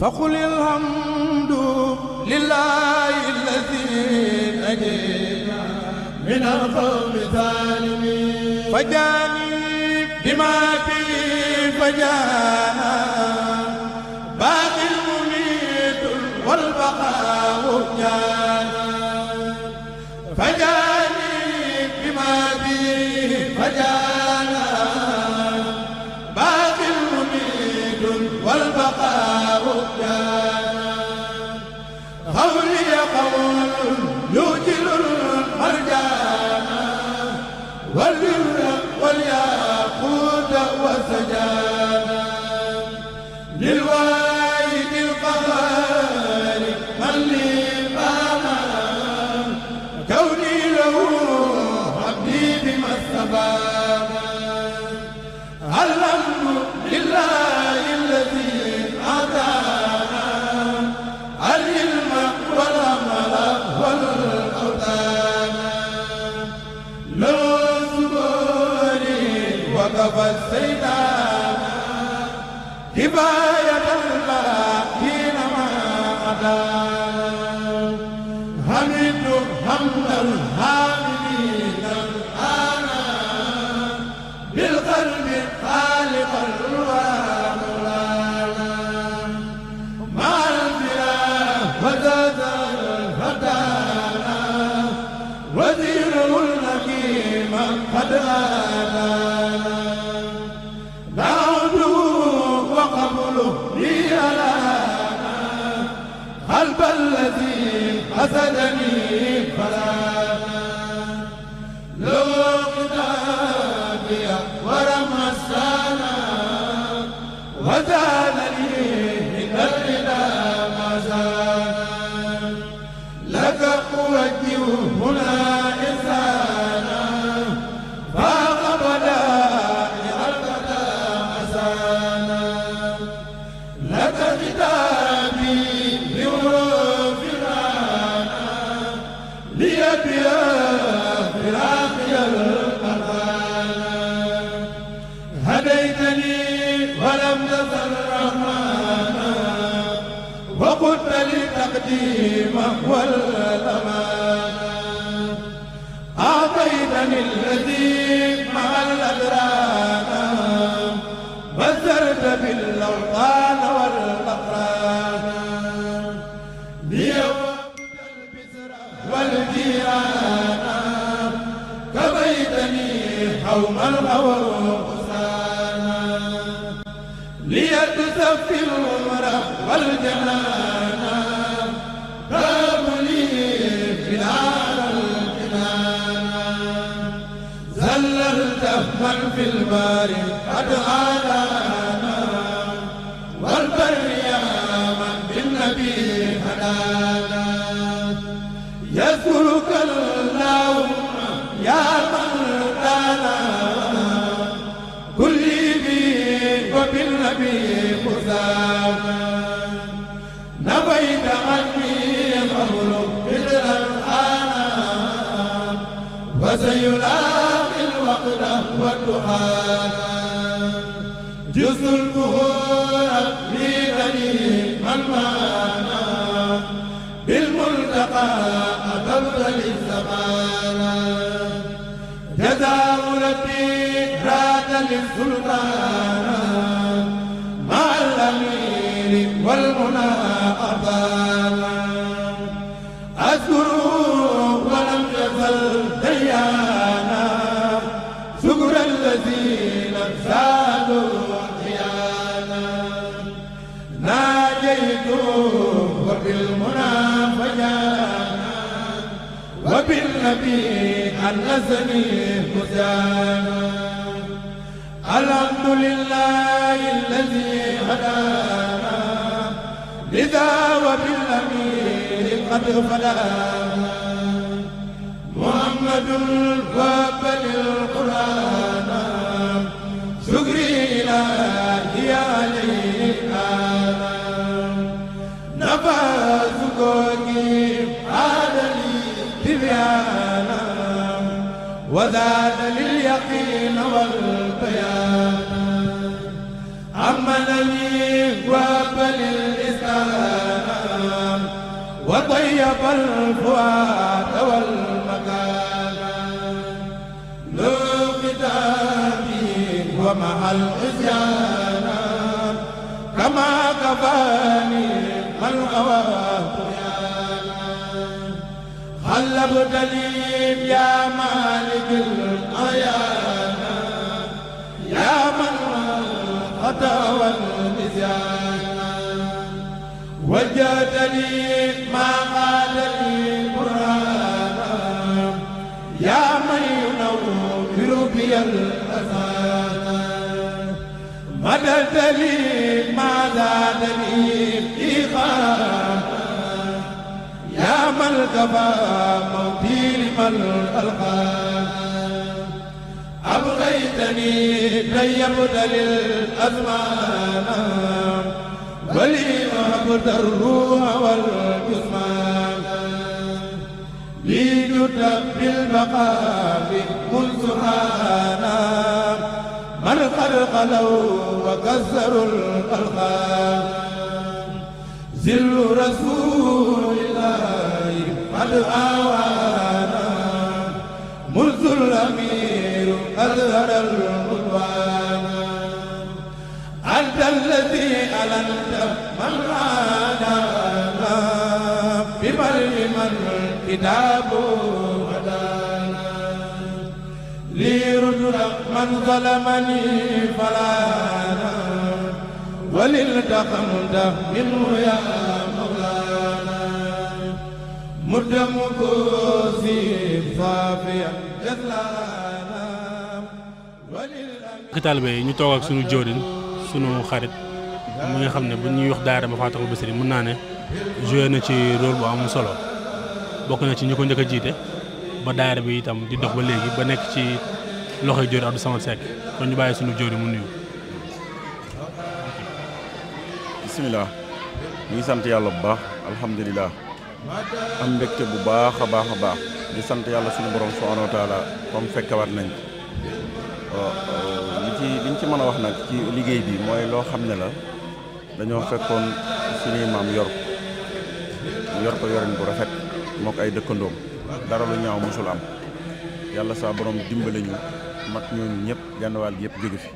فقل الحمد لله الذي نجينا من القوم الظالمين فجاني بما فيه فجانا باقي المميت والبقاء جانا فجاني بما فيه فجانا باقي المميت والبقاء جانا قولي قول يوجل المرجانا والياقوت والسجانا للواحد القهار من لي بانا كوني له عبدي بما استبانا الحمد لله الذي أعطانا العلم والعمل والأوطان له سبوري وكفى السيدان كفاية الله حينما أدانا حمد حمد الحامدين الآن بالقلب خالق الورى مولانا مع الفراق وزاد الفتانا وزيره الحكيم قد آتانا دعوته وقبله لي ألانا قلب الذي حسدني فلانا لو كتابي ورمسانا وزادني من الردى ما زانا لك أوجه هنا إنسانا فاقبلا لأركض أسانا لك كتابي بحروف رانا ليبيا فراقي الأمانا هديتني ولم تزل رحمانا وقلت لي تقديم والأمانة أعطيتني الذي مع الأدران بذرت بالأوطان والأقران ليوم البسر والجيران كبيتني حوم الغوصان ليتصفي الأمر والجنان راب لي بلاد الجنان زللت من في البار قد آلانا والبر يا من بالنبي هدانا يذكرك اللهم يا من دانا كل بي وبالنبي خزانا نبيت عني قبل بدر الآن وسيلاقي الوقت والدخانا جزء البهور لبني من مانا بالملتقى أتبت للزمانا جزاء ربي راد للسلطان مع الأمير والمنى أبانا أذكره ولم يزل ديانا شكر الذين زادوا أحيانا ناجيته وبالمنى فجانا وبالنبي أنسني مزانا الحمد لله الذي هدانا لذا وبالأمير قد فدانا محمد وابن القرآن شكري إلهي عليه آنا نفى سكوكي عاد لي تبيانا وزاد لليقين والبيان عمنني وابل الإسلام وطيب الفؤاد والمكان له كتابي ومع العصيان كما كفاني من غواه خلبت لي يا مالك الأيان يا من الخطا والنسيان وجهت لي ما قال لي قرانا يا من ينور بي الأذان مددت لي ما زادني إيقانا يا من كفى موتي لمن ألقانا أبغيتني طيبت للأزمان ولي وهبت الروح والجسمان لي جد بالبقاء منذ رانا من خلقلوا وكسروا الألقان زل رسول الله قد آوانا منذ الأمير أظهر الرضوان أنت الذي ألنت من رانا بمن كتاب هدانا لي رجل من ظلمني فلانا وللتقمت منه يا مولانا مد مكوسي صافيا جزلانا ki taalibe yi ñu toog ak sunu jóorin sunu xarit mi nga xam ne bu ñuy wax daara Mafatihul Bichri mën naa ne joué na ci rôle bu am solo bokk na ci ñu ko njëkk a jiite ba daara bi itam di dox ba léegi ba nekk ci loxoy jóori Abdou Samad Seck kon ñu bàyyi sunu jóori mu nuyu. bisimilah ñu ngi sant yàlla bu baax alhamdulilah am mbégte bu baax a baax a baax di sant yàlla suñu borom subhanahu wa taala comme fekkewaat nañ liñ ci mën a wax nag ci liggéey bi mooy loo xam ne la dañoo fekkoon suñuy maam yor ko yorin bu rafet moo ko ay dëkkandoom dara lu ñaaw mosul am yàlla saa borom dimbale ñu mat ñooñu ñëpp genn wàll gi yëpp jóge fi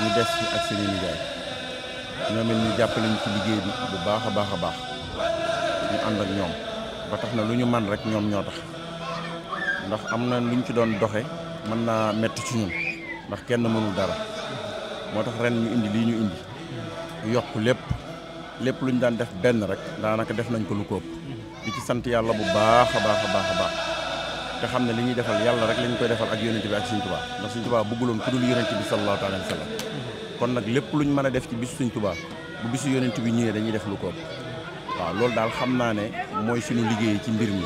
ñu des fi ak seeni nijaay ñoom it ñu jàppale ñu ci liggéey bi bu baax a baax a baax ñu ànd ak ñoom ba tax na lu ñu man rek ñoom ñoo tax ndax am na lu ñu ci doon doxe mën naa metti ci ñun ndax kenn mënul dara moo tax ren ñu indi lii ñu indi yokk lépp lu ñu daan def benn rek daanaka def nañ ko lu ko ëpp di ci sant yàlla bu baax a baax a baax a baax te xam ne li ñuy defal yàlla rek la ñu koy defal ak yonent bi ak Sëñ Tuubaa ndax Sëñ Tuubaa bëgguloon ku dul yonent bi sallallahu alayhi wa sallam kon nag lépp lu ñu mën a def ci bisu Sëñ Tuubaa bu bisu yonent bi ñëwee dañuy def lu ko ëpp waaw loolu daal xam naa ne mooy suñu liggéey ci mbir mi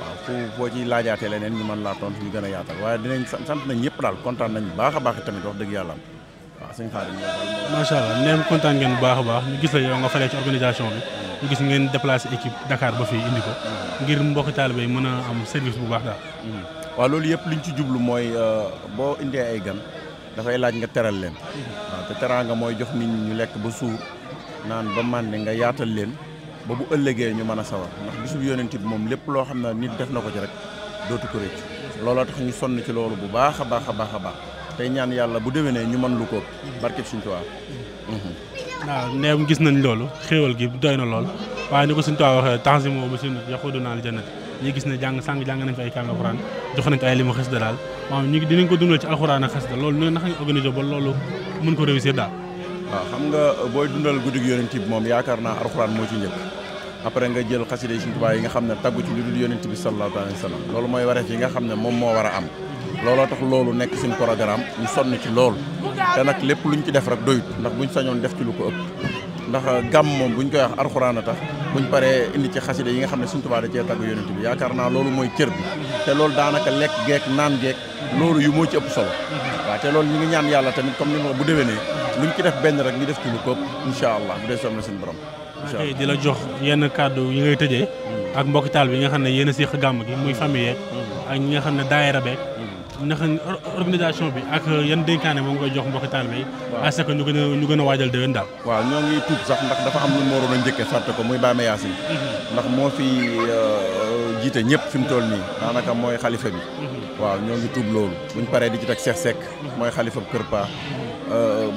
waaw foo ci laajaatee leneen ñu mën laa tontu ñu gën a yaatal waaye dinañ sant nañ ñëpp daal kontaan nañ bu baax a baax tamit wax dëgg yàlla am waaw sëñ Xaadim macha allah neem kontaan ngeen bu baax a baax ñu gis la yow nga faree ci organisation bi ñu gis ngeen déplacé équipe Dakar ba fii indi ko ngir mbokki taalibe yi mën a am service bu baax daal waaw loolu yëpp liñ ci jublu mooy boo indee ay gan dafay laaj nga teral leen waaw te teraanga mooy jox nit ñi ñu lekk ba suur naan ba màndi nga yaatal leen ba bu ëllëgee ñu mën a sawar ndax bisub yonent bi moom lépp loo xam ne nit def na ko ci rek dootu ko rëcc looloo tax ñu sonn ci loolu bu baax a baax a baax a baax tey ñaan yàlla bu déwénee ñu mën lu ko barkeb Sëñ Tuubaa waaw neem gis nañ loolu xéewal gi doy na lool waaye ni ko Sëñ Tuubaa waxee tanzimo ba sunnat yaxuduna al jannat ñi gis ne jàng nañ fi ay kàng alxuraan jox nañ ko ay limu xasida daal waaw ñu ngi dinañ ko dundal ci alxuraan ak xasida loolu noonu naka nga organisé ba loolu mën ko réussir daal waaw xam nga booy dundal guddi gi yonent bi moom yaakaar naa alxuraan moo ci njëkk après nga jël xasida yi Sëñ Tuubaa yi nga xam ne taggu ci lu dul yonent bi sallallahu alayhi wa sallam loolu mooy wareef yi nga xam ne moom moo war a am looloo tax loolu nekk suñu programme ñu sonn ci loolu te nag lépp luñ ci def rek doyut ndax buñ sañoon def ci lu ko ëpp ndax gàmm moom buñ koy wax alxuraan a tax buñ paree indi ci xasida yi nga xam ne Sëñ Tuubaa da cee tagg yonent bi yaakaar naa loolu mooy cër bi te loolu daanaka lekk geek naan geek loolu yu moo ci ëpp solo waaw te loolu ñu ngi ñaan yàlla tamit comme ni ma bu déwénee luñ ci def benn rek ñu def ci lu ko ëpp incha allah bu dee soom na suñu borom tey di la jox yenn kàddu yi ngay tëjee ak mbokki taal bi nga xam ne yéen a séq gàmm gi muy famille yeeg ak ñi nga xam ne daayira beeg ndax organisation bi ak yan dénkaane moom ngay jox mbokki taalibe yi. waaw parce que ñu gën a waajal déwén daal. waaw ñoo ngi tuub sax ndax dafa am lu mu waroon a njëkkee fàtte ko muy Baye Mayacine. ndax moo fi jiite ñëpp fi mu toll nii daanaka mooy xalifa bi. waaw ñoo ngi tuub loolu buñ paree di ci teg Cheikh Seck mooy xalifa Kër Pa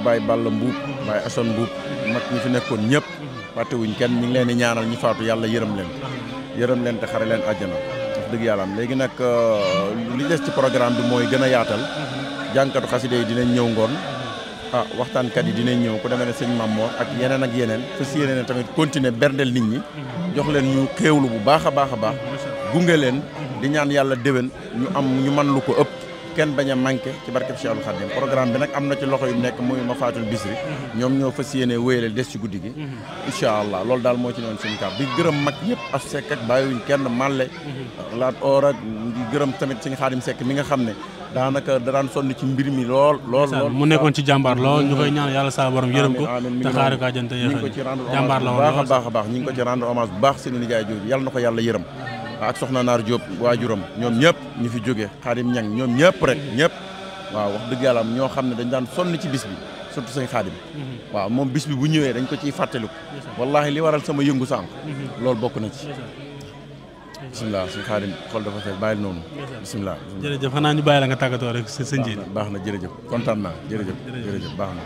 Baye Balla Mbuub Baye Assane Mbuub mag ñi fi nekkoon ñëpp fàttewuñ kenn ñu ngi leen di ñaanal ñi faatu yàlla yërëm leen te xare leen àjjana wax dëgg yàlla am léegi nag li des ci programme bi mooy gën a yaatal jànkatu xaside yi dinañ ñëw ngoon waxtaankat yi dinañ ñëw ku demee ne sëñ Mamor ak yeneen fas yéene ne tamit continuer berndel nit ñi jox leen ñu xéewlu bu baax a baax gunge leen di ñaan yàlla déwén ñu man lu ko ëpp kenn bañ a manqué ci barkeb Cheikhul Khadim programme bi nag am na ci loxo yu nekk muy Mafatul Bisri ñoom ñoo fas yéene wéyale des ci guddi gi incha allah loolu daal moo ci noonu suñu kàddu di gërëm mag ñëpp af sekk ak bàyyiwuñ kenn màlle laat or ak di gërëm tamit suñu Xaadim Sekk mi nga xam ne daanaka daan sonn ci mbir mi lool mu nekkoon ci jàmbaar lool ñu koy ñaan yàlla sa borom yërëm ko te xaare ko àjjana ñu ngi ko ci rendre jàmbaar la woon baax ñu ngi ko ci rendre hommage bu baax seen nijaay jooju yàlla na ko yàlla yërëm ak soxna Naar Diop waajuram ñoom ñëpp ñu fi jóge Xaadim Ñang ñoom ñëpp rek ñëpp waaw wax dëgg yàlla ñoo xam ne dañ daan sonn ci bis bi surtout sëñ Xaadim waaw moom bis bi bu ñëwee dañ ko ciy fàttaliku wallahi li waral sama yëngu sànq loolu bokk na ci bisimilah sëñ Xaadim xool dafa fees bàyyil noonu bisimilah jërëjëf xanaa ñu bàyyi la nga tàggatoo rek sëñ ji baax na jërëjëf kontaan naa jërëjëf baax na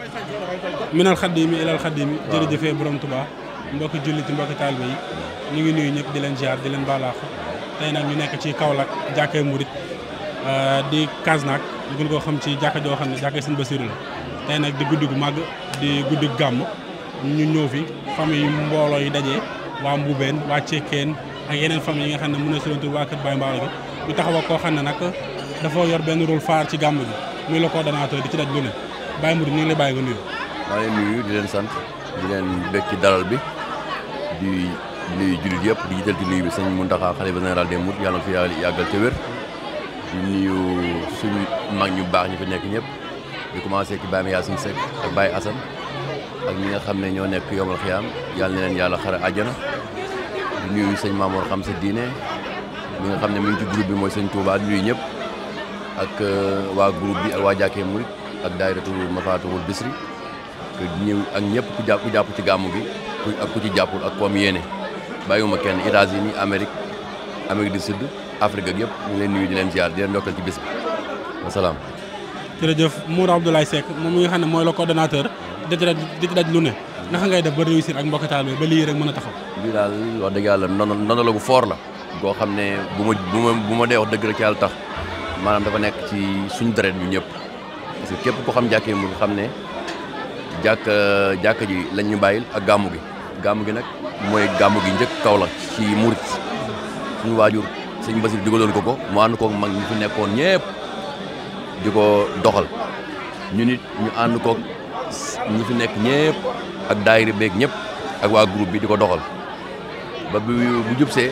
minal xadimi ilal xadimi jërëjëfee borom Tuubaa mbokki julliti mbokki taalibe yi ñu ngi nuyu ñëpp di leen ziar di leen baalaax tey nag ñu nekk ci Kaolack jàkkee Murit di Kasnack ñu gën koo xam ci jàkka joo xam ne jàkkee Sëñ Basiru la tey nag di guddi gu màgg di guddi gàmm ñu ñëw fi famille mbooloo yi dajee waa Mbubeen waa Cekkeen ak yeneen famille yi nga xam ne mën na silantur waa kër Baye Mbaalo gi ñu taxaw koo xam ne nag dafa yor benn rôle phare ci gàmm gi muy le coordonnateur di ci daj lu ne Baye Murit ñu ngi lay bàyyi nga nuyu. maa ngi leen nuyu di leen sant di leen bëgg ci dalal bi di nuyu jullit yëpp di jiital ci nuyu bi sëñ Mountakha xalifa général des Mourides yàlla na fi yàggal te wér di nuyu suñu mag ñu baax ñu fi nekk ñëpp di commencé ci Baye Mayacine Seck ak Baye Assane ak ñi nga xam ne ñoo nekk yomal xiyaam yàlla na leen yàlla xare àjjana di nuyu sëñ Mamour xam sa diine mi nga xam ne mi ngi ci groupe bi mooy sëñ Touba di nuyu ñëpp ak waa groupe bi ak waa Jàkkee Murit ak daayiratu Mafatul Bisri ñëw ak ñëpp ku jàpp ci gàmmu gi ak ku ci jàppul ak comme yéene bàyyiwuma kenn États-Unis Amérique du Sud Afrique ak yëpp ñu ngi leen nuyu di leen ziar di leen ndokkal ci bis bi wasalaam. jërëjëf Moura Abdoulaye Seck moom mi nga xam ne mooy le coordonnateur di ci daj lu ne naka ngay def ba réussir ak mbokki taalibe ba lii rek mën a taxaw. lii daal wax dëgg yàlla noonu la gu fort la goo xam ne bu ma dee wax dëgg rek yàlla tax maanaam dafa nekk ci suñu deret ñu ñëpp parce que képp ko xam Jàkkee Murit xam ne jàkka ji lañ ñu bàyyil ak gàmmu gi nag mooy gàmmu gi njëkk Kaolack ci Murit suñu waajur sëñ Basir digaloon ko mu ànd koog mag ñi fi nekkoon ñëpp di ko doxal ñu nit ñu ànd koog ñi fi nekk ñëpp ak daayira beeg ñëpp ak waa groupe bi di ko doxal ba bu jubsee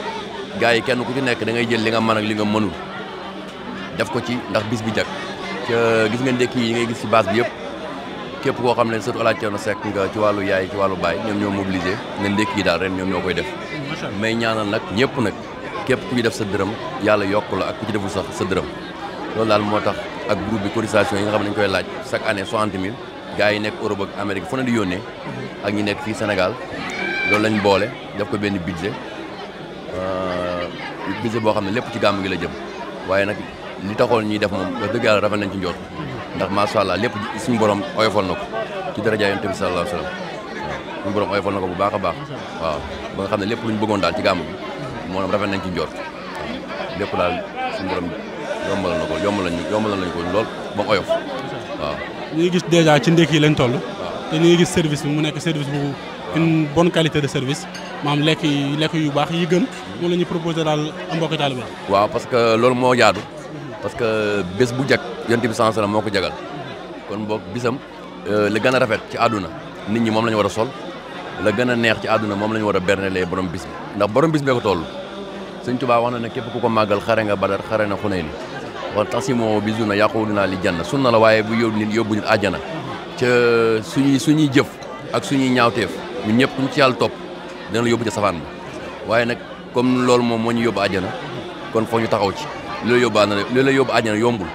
gars yi kenn ku ci nekk da ngay jël li nga mën ak li nga mënul def ko ci ndax bis bi jag ca gis nga ndekki yi ngay gis ci base bi yëpp képp koo xam ne surtout Alaaji Cerno Seck nga ci wàllu yaay ci wàllu baay ñoom ñoo mobilisé nga ndekki yi daal ren ñoom ñoo koy def may ñaanal nag ñëpp nag képp ku ci def sa dërëm yàlla yokk la ak ku ci deful sax sa dërëm loolu daal moo tax ak groupe bi cotisation yi nga xam ne dañu koy laaj chaque année 60 000 gars yi nekk Europe ak Amérique fu ne di yónnee ak ñi nekk fii Sénégal loolu lañ boole def ko benn budget boo xam ne lépp ci gàmm gi la jëm waaye nag li taxoon ñuy def moom wax dëgg yàlla rafet nañ ci njort ndax macha allah lépp suñu borom oyofal na ko ci daraja Yonent bi sallallahu alayhi wa sallam suñu borom oyofal na ko bu baax a baax waaw ba nga xam ne lépp lu ñu bëggoon daal ci gàmm gi moom rafet nañ ci njort lépp daal suñu borom yombalal nañ ko lool ba mu oyof waaw. ñu ngi gis dèjà ci ndékki yi lañ toll. te ñu ngi gis service bi mu nekk service bu une bonne qualité de service maanaam lekk yu baax yi gën moom la ñuy proposé daal mbokki taalibe. waaw parce que loolu moo jaadu parce que bés bu jag Yonent bi sallallahu alayhi wasallam moo ko jagal kon boog bisam la gën a rafet ci àdduna nit ñi moom la ñu war a sol la gën a neex ci àdduna moom la ñu war a bernelee borom bis bi ndax borom bis bee ko toll Sëñ Tuubaa wax na ne képp ku ko màggal xare nga Badar xare na Xunayn wax tasimoo bi zuna yaquluna li janna sunna la waaye bu yóbbu nit àjjana ca suñuy jëf ak suñuy ñaawteef ñun ñëpp kuñ ci yàlla topp dina la yóbbu ca safaan bi waaye nag comme loolu moom moo ñu yóbbu àjjana kon foo ñu taxaw ci loolu la yóbbu àjjana yombul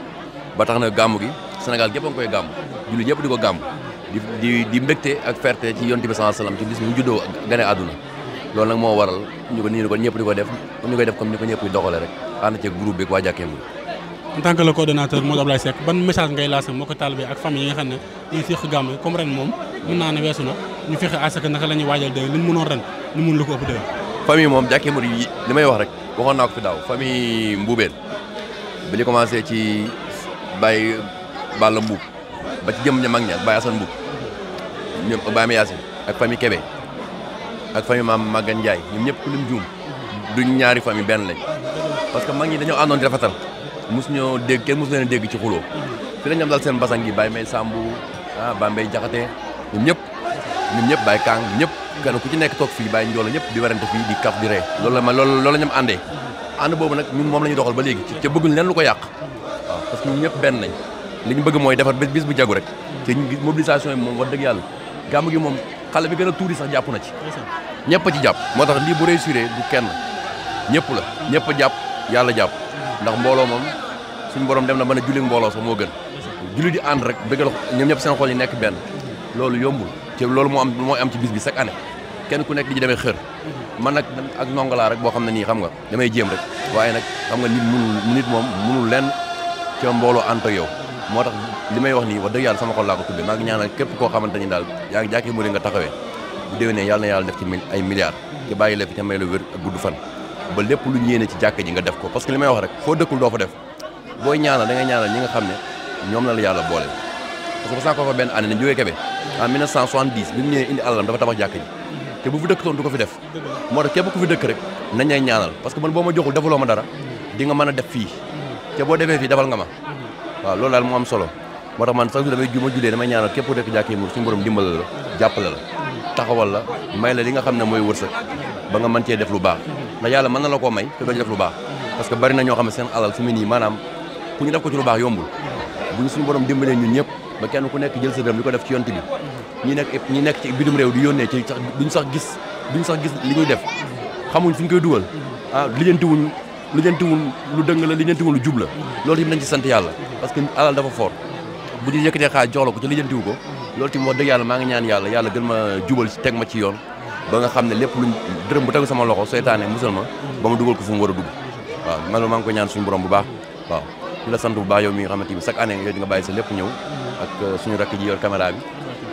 ba tax na gàmmu gi Sénégal gépp a ngi koy gàmm julli ñëpp di ko gàmm di mbégte ak fierté ci yonent bi sallallahu alayhi wasallam ci bis mu juddoo gane àdduna loolu nag moo waral ñu ko nii ko ñëpp di ko def comme ñu koy def comme ni ko ñëpp di doxale rek ànd ci groupe bi waa Jàkkee Mouride. En tant que le coordonnateur Modou Ablaye Seck ban message ngay lancé moo ko taalibe ak famille yi nga xam ne ñu fiq gàmm comme ren moom mën naa ne weesu na ñu fexe à ce que naka la ñuy waajal déwén li ñu mënoon ren ñu mën lu ko ëpp déwén. famille moom Jàkkee Mouride yi li may wax rek waxoon naa ko fi daaw famille Mboubeen bi li commencé ci Baye Balla Mbuub ba ci jëm ña mag ña Baye Assane Mbuub ñoom Baye Mayacine ak famille Kébé ak famille Maam Magan Ndiaye ñoom ñëpp ku lim juum duñ ñaari famille benn lañ parce que mag ñi dañoo àndoon di rafetal mos ñoo dégg kenn mos leen a dégg ci xuloo fi la ñam dal seen basang gi Baye May Sambu Baye Mbay Jaxate ñoom ñëpp Baye Kang ñëpp kenn ku ci nekk toog fii Baye Njoola ñëpp di werante fii di kaf di ree loolu la ñam àndee ànd boobu nag ñun moom la ñuy doxal ba léegi te bëgguñ leen lu ko yàq waaw parce que ñun ñëpp benn lañ li ñu bëgg mooy defar bis bu jagu rek te mobilisation yi moom wax dëgg yàlla gàmmu gi moom xale bi gën a tuuri sax jàpp na ci ñëpp a ci jàpp moo tax lii bu réussir du kenn ñëpp la ñëpp a jàpp yàlla jàpp ndax mbooloo moom suñu borom dem na ba ne julli mbooloo sax moo gën julli di ànd rek bëggal ñoom ñëpp seen xol yi nekk benn loolu yombul te loolu mooy am ci bis bi chaque année kenn ku nekk di ci demee xër man nag ak ndongalaa rek boo xam ne nii xam nga damay jéem rek waaye nag xam nga nit moom munul lenn ca mbooloo ànd ak yow moo tax li may wax nii wax dëgg yàlla sama xol laa ko tuddee maa ngi ñaanal képp koo xamante ni daal yaa ngi Jàkkee Mouride nga taxawee bu déwénee yàlla na yàlla def ci ay milliards te bàyyi la fi te may la wér ak gudd fan ba lépp lu ñéene ci jàkka ji nga def ko parce que li may wax rek foo dëkkul doo fa def booy ñaanal da ngay ñaanal ñi nga xam ne ñoom la yàlla boole parce que ba ko fa benn année ne jógee Kébé en 1970 bi mu ñëwee indi alalam dafa tabax jàkka ji te bu fi dëkk toon du ko fi def moo tax képp ku fi dëkk rek nañ lay ñaanal parce que man boo ma joxul defaloo ma dara di nga mën a def fii te boo defee fii defal nga ma waaw loolu daal moo am solo moo tax man sax damay ma julee damay ñaanal képp ku dëkk Jàkkee Mouride suñu borom dimbal la jàppale la taxawal la may la li nga xam ne mooy wërsëg ba nga mën cee def lu baax ndax yàlla mën na la koo may te doo ci def lu baax parce que bari na ñoo xam ne seen alal fi mu nii maanaam ku ñu def ko ci lu baax yombul bu ñu suñu borom dimbalee ñun ñëpp ba kenn ku nekk jël sa dërëm di ko def ci yont bi ñi nekk ci bitim réew di yónnee ci sax duñ sax gis li ñuy def xamuñ fi ñu koy dugal lijjantiwuñ lu dëng la lijjantiwuñ lu jub la loolu tamit nañ ci sant yàlla parce que alal dafa fort bu ñu yëkkatee xaalis jox la ko ci lijjantiwu ko loolu tamit wax dëgg yàlla maa ngi ñaan yàlla gën ma jubal ci teg ma ci yoon ba nga xam ne lépp luñ dërëm bu tegu sama loxo seytaane musal ma ba ma dugal ko fu mu war a dugg waaw man maa ngi ko ñaan suñu borom bu baax waaw di la sant bu baax yow mi nga xamante ni chaque année yow di nga bàyyi sa lépp ñëw ak suñu rakk ji yor caméra bi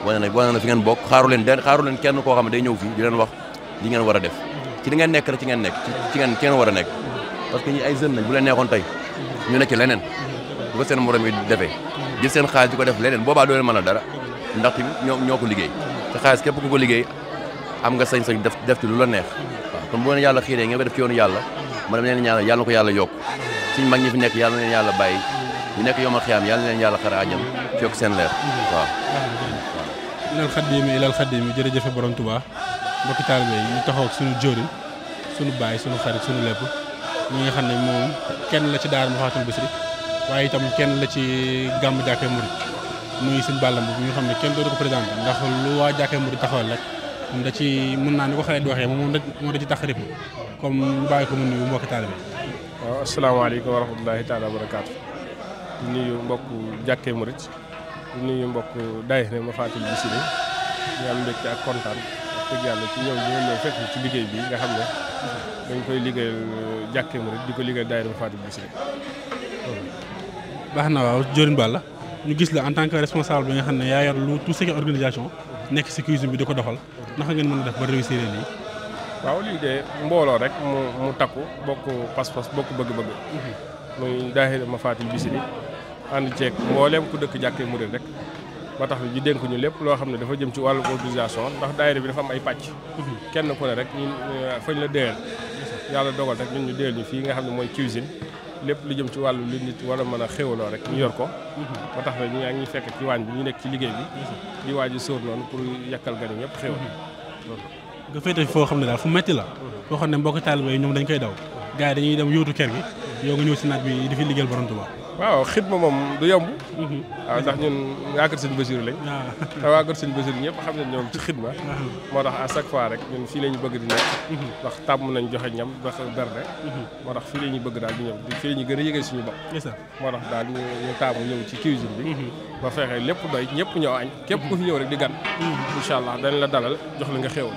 wane na fi ngeen bokk xaaru leen kenn koo xam ne day ñëw fii di leen wax li ngeen war a def ci li ngeen nekk rek ci ngeen war a nekk parce que ñi ay jeunes lañ bu leen neexoon tey ñu nekk ci leneen bu ko seen morom yi defee jël seen xaalis di ko def leneen boobaa doo leen mën a dara ndax tamit ñoo ko liggéey te xaalis képp ku ko liggéey am nga sañ-sañ def ci lu la neex waaw kon boo leen yàlla xiiree ngeen ko def ci yoonu yàlla ma dem leen ñaanal yàlla na ko yàlla yokk suñu mag ñi fi nekk yàlla na leen yàlla bàyyi ñu nekk yomal xiyaam yàlla na leen yàlla xara àjjana ci yokk seen leer waaw ilal xaddim jërëjëfe borom Touba mbokki taalibe yi ñu taxaw ak suñu jóoriñ suñu baay suñu xarit suñu lépp ñi nga xam ne moom kenn la ci daara Mafaatihul Bichri waaye itam kenn la ci gàmmu Jàkkee Mouride muy sëñ Balla Mbuub ñu xam ne kenn dootu ko présenté ndax lu waa Jàkkee Mouride taxawal rek da ci mën naa ni ko xale di waxee moom da ci tax rip comme ñu bàyyi ko mu nuyu mbokki taalibe yi. waaw asalaamaaleykum wa rahmatulahi taala wa barakaatu di nuyu mbokku Jàkkee Mouride di nuyu mbokku daayira Mafaatihul Bichri ñu am mbégte ak kontaan wax dëgg yàlla ci ñëw ñëw fekk ci liggéey bi nga xam ne dañ koy liggéeyal Jàkkee Mouride di ko liggéeyal daayira Mafaatihul Bichri. baax na waaw Diorine Balla ñu gis la en tant que responsable bi nga xam ne yaa yor lu tout ce qui est organisation nekk si cuisine bi di ko doxal naka ngeen mën a def ba réussir lii. waaw lii de mbooloo rek mu takku bokk pas-pas bokk bëgg-bëgg. muy daayira Mafaatihul Bichri ànd ceeg mbooleem ku dëkk Jàkkee Mouride rek ba tax ñu dénk ñu lépp loo xam ne dafa jëm ci wàllu organisation ndax daayira bi dafa am ay pàcc. kenn ku ne rek ñun fañ la déyal yàlla dogal rek ñun ñu déyal ñu fii nga xam ne mooy cuisine lépp lu jëm ci wàllu li nit war a mën a xéwaloo rek ñu yor ko. ba tax na ñu ngi fekk ci waañ bi ñu nekk ci liggéey bi di waaj a sóor noonu pour yàkkal gan yi ñëpp xéwal. nga féete foo xam ne daal fu metti la foo xam ne mbokk taalibe yi ñoom dañ koy daw gars yi dañuy dem yóotu kër gi yow nga ñëw si naaj bi di fi liggéeyal borom Tuubaa. waaw xidma moom du yomb. waaw ndax ñun waa kër sëñ Basiru lañ. te waa kër sëñ Basiru ñëpp xam nañ ñoom ci xidma. moo tax à chaque fois rek ñun fii la ñu bëgg di nekk. ndax tàmm nañ joxe ñam ndax berde. moo tax fii la ñu bëgg daal di ñëw fii la ñu gën a yëgee suñu bopp. moo tax daal ñu taamu ñëw ci cuisine bi. ba fexe lépp doy ñëpp ñëw añ. képp ku fi ñëw rek di gan. incha allah dañ la dalal jox la nga xéwal.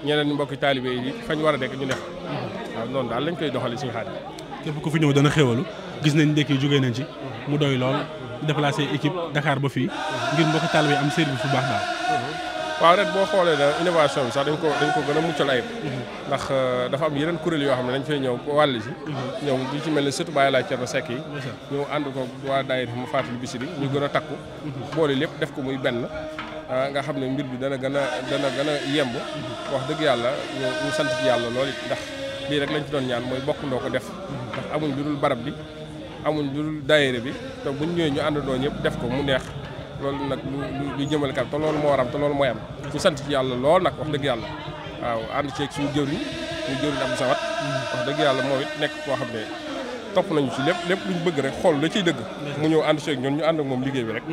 ñeneen mbokki taalibe yi fañ war a nekk ñu def. waaw noonu daal lañ koy doxali suñu xaar képp ku fi ñëw dana xéwalu gis nañ ndekki jógee nañ ci mu doy lool déplacé équipe Dakar ba fii ngir mbokki taalibe yi am service bu baax daal. waaw ret boo xoolee ne innovation bi sax dañ ko gën a muccal ayib. ndax dafa am yeneen kuréel yoo xam ne dañ fay ñëw wàll si. ñëw di ci mel ne surtout bàyyi laaj Cerno Sekk yi. ñëw ànd ko waa daayira mu Fatul Bichri ñu gën a takku. boole lépp def ko muy benn. nga xam ne mbir bi dana gën a yemb. wax dëgg yàlla ñu sant ci yàlla lool it ndax lii rek lañ ci doon ñaan mooy bokk ndoo ko def. ndax amuñ lu dul barab bi amuñ lu dul daayira bi te buñ ñëwee ñu àndandoo ñëpp def ko mu neex loolu nag lu jëmale kanam te loolu moo waram te loolu mooy am ñu sant ci yàlla lool nag wax dëgg yàlla waaw ànd ceeg suñu jëwriñ Abdou Samad wax dëgg yàlla moo it nekk koo xam ne topp nañu ci lépp luñ bëgg rek xool la ciy dëgg mu ñëw ànd ceeg ñun ñu ànd ak moom liggéey bi rek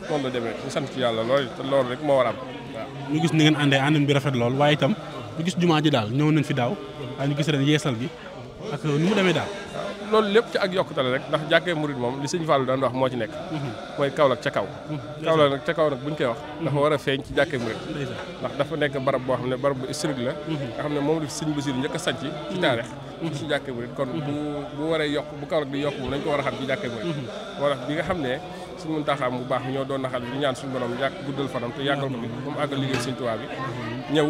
noonu la demee ñu sant ci yàlla lool te loolu rek moo war a am waaw ñu gis ni ngeen àndee àndin bi rafet lool waaye itam ñu gis jumaa ji daal ñëw nañ fi daaw waaye ñu gis ren yeesal gi ak nu mu demee daal. waaw loolu lépp ci ak yokkute la rek ndax jàkkee murid moom li sëñ Fallou daan wax moo ci nekk. mooy Kaolack ca kaw. Kaolack nag ca kaw nag buñ koy wax. dafa war a feeñ ci jàkkee murid. ndax dafa nekk barab boo xam ne barab bu historique la. nga xam ne moom la sëñ Basiru njëkk a sanc ci taarix. ci jàkkee murid kon bu waree yokk bu Kaolack di yokk moom nañ ko war a xam ci jàkkee murid. moo tax bi nga xam ne suñu Muntaxa bu baax ñoo doon naxal di ñaan suñu borom yàgg guddal fanam te yàggal ko bi ba mu àggal liggéey sëñ Tuubaa bi ñëw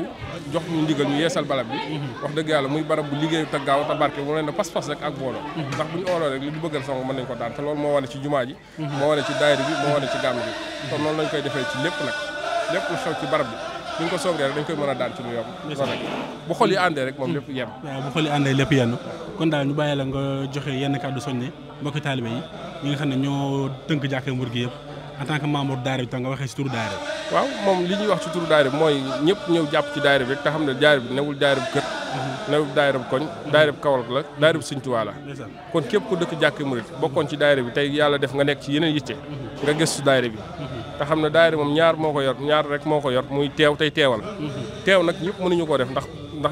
jox ñu ndigal ñu yeesal barab bi wax dëgg yàlla muy barab bu liggéey te gaaw te barke mu leen ne pas-pas rek ak booloo ndax bu ñu ooloo rek li ñu bëggal sama mën nañ ko daan te loolu moo wane ci jumaa ji moo wane ci daayira bi moo wane ci gàmm bi kon noonu lañ koy defee ci lépp nag lépp lu xew ci barab bi bu ñu ko soogee rek dañ koy mën a daan ci lu yomb noonu rek bu xol yi àndee rek moom lépp yem waaw bu xol yi àndee lépp yenn kon daal ñu bàyyi la nga joxe yenn kàddu soññe mbokki taalibe yi ñi nga xam ne ñoo tënk jàkkee Murid gi yëpp en tant que membre daayira bi tam nga waxee ci turu daayira bi waaw moom li ñuy wax ci turu daayira bi mooy ñëpp ñëw jàpp ci daayira bi rek te xam ne daayira bi newul daayira bu kër newul daayira bu koñ daayira bu Kaolack la daayira bu Sëñ Tuubaa la kon képp ku dëkk jàkkee Murid bokkoon ci daayira bi tey yàlla def nga nekk ci yeneen yitte nga gëstu daayira bi te xam ne daayira moom ñaar moo ko yor ñaar rek moo ko yor muy teew tey teewal teew nag ñëpp mënuñu koo def ndax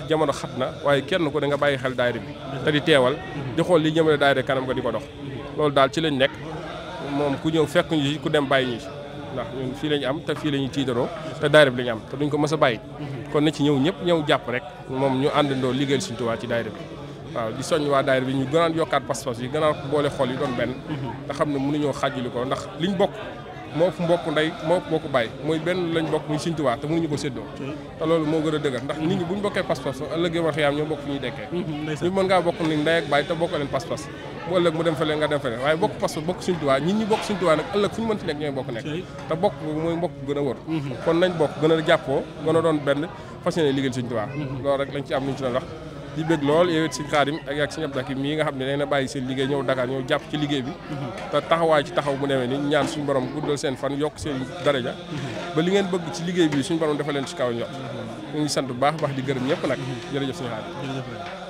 jamono xat na waaye kenn ko da nga bàyyi xel daayira bi te di teewal di xool li jëmale daayira kanam nga di ko dox loolu daal ci lañ nekk moom ku ñëw fekk ñu ci ku dem bàyyi ñu ci ndax ñun fii lañu am te fii la ñuy tiidaroo te daayira bi la ñu am te duñ ko mës a bàyyi kon na ci ñëw ñëpp ñëw jàpp rek moom ñu àndandoo liggéeyal Sëñ Tuubaa ci daayira bi waaw di soññ waa daayira bi ñu gënaan yokkaat pas-pas yi gënaan boole xol yi doon benn nga xam ne mënuñoo xàjjali ko ndax liñ bokk moo fu mbokk ndey moo fu mbokk bàyyi mooy benn lañ bokk muy Sëñ Tuubaa te mënuñu ko séddoo te loolu moo gën a dëgër ndax nit ñi buñ bokkee pas-pas ëllëgee war xiyaam ñoo bokk fu ñuy dekkee ñu mën ngaa bokk ni ndey ak bàyyi te bokk leen pas-pas mu ëllëg mu dem fele nga dem fele waaye bokk pas-pas bokk Sëñ Tuubaa ñit ñi bokk Sëñ Tuubaa nag ëllëg fu ñu mën ci nekk ñooy bokk nekk te bokk mooy mbokk gën a wër kon nañ bokk gën a jàppoo gën a doon benn fas yéene liggéeyal Sëñ Tuubaa loolu rek lañ ci am luñ ci doon wax di bëgg lool yow it Sëñ Xaadim ak Sëñ Abdou Hakim mii nga xam ne nee na bàyyi seen liggéey ñëw Dakar ñëw jàpp ci liggéey bi te taxawaay ci taxaw mu demee ni ñaan suñu borom guddal seen fan yokk seen daraja ba li ngeen bëgg ci liggéey bi suñu borom dafa leen ci kaw ñor ñu ngi sant bu baax di gërëm ñëpp nag jërëjëf Sëñ Xaadim